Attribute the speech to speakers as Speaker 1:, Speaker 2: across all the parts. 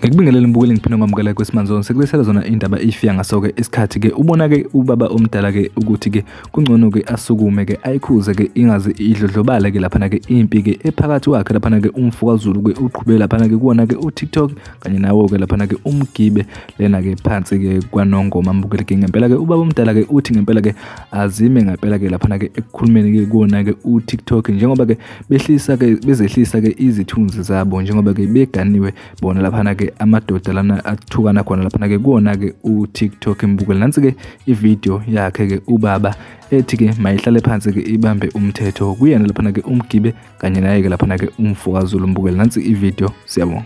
Speaker 1: Ngikubingelele mbukeli, ngiphinde ngamukela kweSimanzone. Sekulethela zona indaba ifika ngaso-ke isikhathi-ke ubona-ke ubaba omdala-ke ukuthi-ke kungcono-ke asukume-ke ayikhuze-ke ingaze idlodlobale-ke laphana-ke impi-ke ephakathi kwakhe laphana-ke umfokaZulu-ke uqhube laphana-ke kuwona-ke uTikTok kanye nawo-ke laphana-ke umgibe lena-ke phansi-ke kwaNongoma mbukeli-ke. Ngempela-ke ubaba omdala-ke uthi ngempela-ke azime ngempela-ke laphana-ke ekukhulumeni-ke kuwona-ke uTikTok njengoba-ke behlisa-ke bezehlisa-ke izithunzi zabo njengoba-ke beganiwe bona laphana-ke amadoda lana athukana khona laphana-ke kuwona-ke uTikTok mbukeli. Nansi-ke ividiyo yakhe-ke ubaba ethi-ke mayihlale phansi-ke ibambe umthetho kuyena laphana-ke umgibe kanye naye-ke laphana-ke umfokaZulu mbukeli. Nansi ividiyo, siyabonga.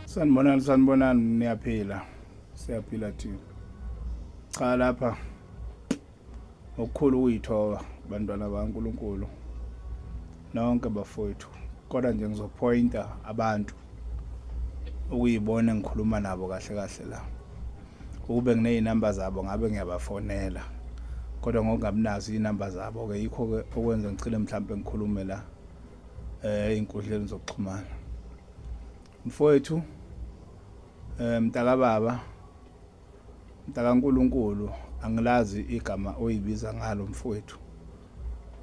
Speaker 2: Sanibonani, sanibonani, niyaphila? Siyaphila thina. Cha, lapha ngokukhulu ukuyithoba bantwana bakaNkulunkulu nonke bafowethu, kodwa nje ngizophoyinta abantu ukuyibona ngikhuluma nabo kahle kahle la. Ukube nginey'namba zabo ngabe ngiyabafonela, kodwa ngokungabi nazo iy'namba zabo-ke yikho-ke okwenza ngigcine mhlampe ngikhulume la ey'nkundleni zokuxhumana. Mfowethu, mntakababa, mntakaNkulunkulu, angilazi igama oyibiza ngalo mfowethu.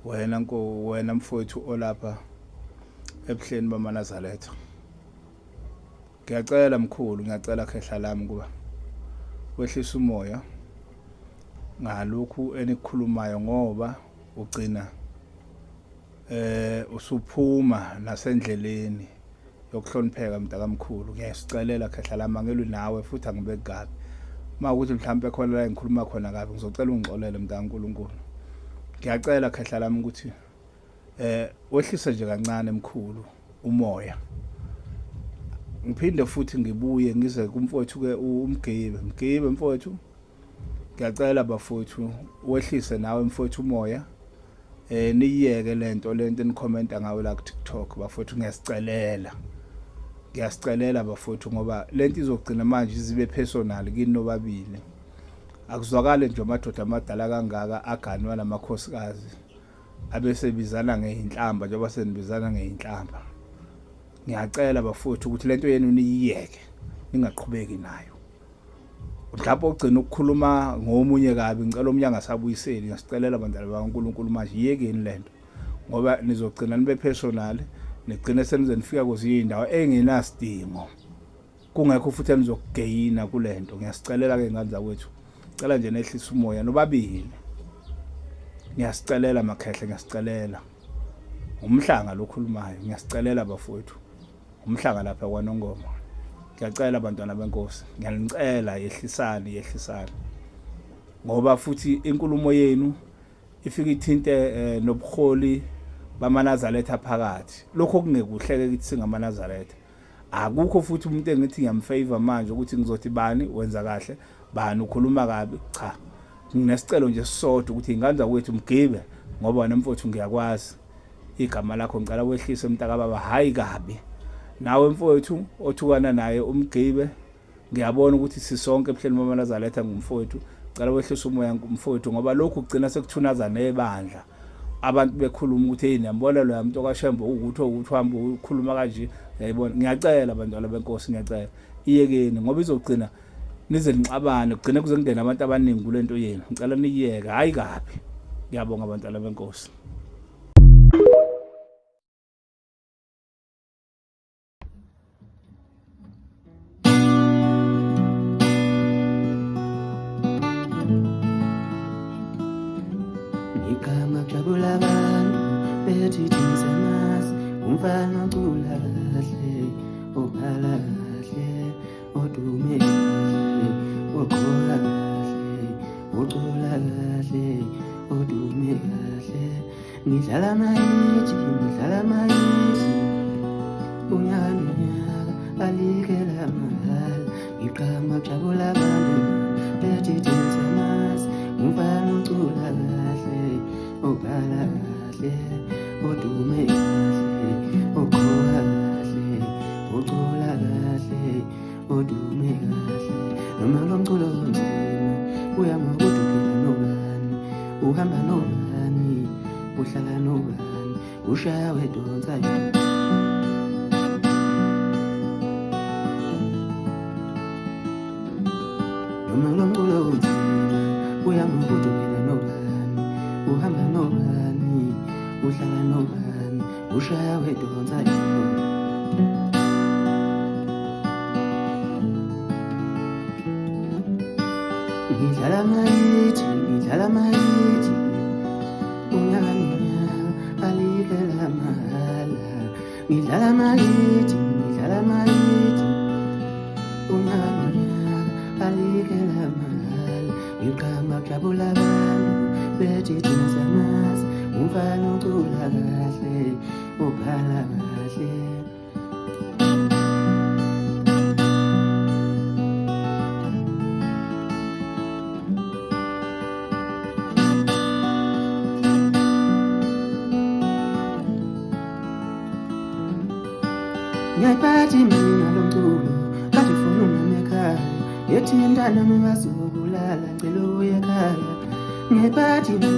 Speaker 2: Wena nko wena mfowethu olapha ebuhleni bamaNazaretha. Ngiyacela mkhulu, ngiyacela khehla lami kuba wehlisa umoya ngalokhu enikukhulumayo ngoba ugcina usuphuma nasendleleni yokuhlonipheka mntakamkhulu. Ngiyasicelela khehla lami, angilwi nawe futhi angibeki kabi. Uma ukuthi mhlawumbe khona la engikhuluma khona kabi, ngizocela ungixolele mntakaNkulunkulu. Ngiyacela khehla lami ukuthi wehlise nje kancane mkhulu umoya. Ngiphinde futhi ngibuye ngize kumfowethu ke umgibe. Mgibe mfowethu, ngiyacela bafowethu wehlise nawe mfowethu umoya. Niyeke lento enikhomenta ngayo la ku TikTok bafowethu, ngiyasicelela. Ngiyasicelela bafowethu ngoba lento izogcina manje izibe personal kini nobabili. Akuzwakali nje amadoda amadala kangaka aganwa namakhosikazi abese bizana ngeinhlamba njengoba senibizana ngeinhlamba. Ngiyacela bafowethu ukuthi lento yenu niyiyeke, ningaqhubeki nayo. Mhlawumbe ogcina ukukhuluma ngomunye kabi, ngicela omunye angasabuyiseli. Ngiyasicelela bantwana bakaNkulunkulu manje yiyekeni lento ngoba nizogcina nibe personal, nigcine senize nifika kwezinye iy'ndawo engenasidingo, kungekho futhi enizokugeyina kulento. Ngiyasicelela ke ngane zakwethu, cela nje nehlise umoya nobabili. Ngiyasicelela makhehle, ngiyasicelela. Umhlanga lokhulumayo, ngiyasicelela bafowethu. Umhlanga lapha kwaNongoma. Ngiyacela bantwana benkosi, ngiyanicela yehlisani, yehlisani. Ngoba futhi inkulumo yenu ifike ithinte nobuholi bamaNazaretha phakathi. Lokho kungekuhle ke kithi singamaNazaretha. Akukho futhi umuntu engithi ngiyamfavor manje ukuthi ngizothi bani wenza kahle, bani ukhuluma kabi. Cha, nginesicelo nje sisodwa ukuthi ingane zakwethu mgibe, ngoba wena mfowethu ngiyakwazi igama lakho, ngicela wehlise mntakababa, hayi kabi. Nawe mfowethu othukana naye umgibe, ngiyabona ukuthi sisonke ebuhleni bamaNazaretha ngumfowethu, ngicela wehlise umoya mfowethu ngoba lokhu kugcina sekuthunaza nebandla. Abantu bekhuluma ukuthi hey niyambona lo muntu okaShembe ukuthi ukuthi uhamba ukhuluma kanje, uyayibona. Ngiyacela bantwana benkosi, ngiyacela iyekeni ngoba izogcina nize nixabane, kugcine kuze kungene abantu abaningi kulento yenu. Ngicela niyiyeke, hayi kabi. Ngiyabonga bantwana benkosi.
Speaker 3: Ngiqhama kujabula abantu bethi thina umfana ocula kahle, obhala kahle, odume kahle, ogqoka kahle, ocula kahle, odume kahle. Ngidlala amayithi, ngidlala amayithi, unyaka nonyaka alikela mahhala. Ngiqhama kujabula abantu bethi thina umfana ocula kahle, obhala kahle, odume kahle, ogqoka kahle, ocula kahle, odume odume kahle. Noma lo mculo unzima, uya ngokuthi uphila nobani, uhamba nobani, uhlala nobani, ushaya wedonsa yona. Noma lo mculo unzima, uya ngokuthi uphila nobani, uhamba nobani, uhlala nobani, ushaya wedonsa yona. Ngidlala amayithi, ngidlala amayithi, unyaka nonyaka alikho elamahhala. Ngidlala amayithi, ngidlala amayithi, unyaka nonyaka alikho elamahhala. Ngiqhamuka kujabula abantu bethi thina siyamazi, umfana ocula kahle, obhala kahle. Ngiyayiphatha imali ngalo mculo, kade ufuna umama ekhaya, ethi mntanami bazokulala, ngicela uye ekhaya. Ngiyayiphatha imali.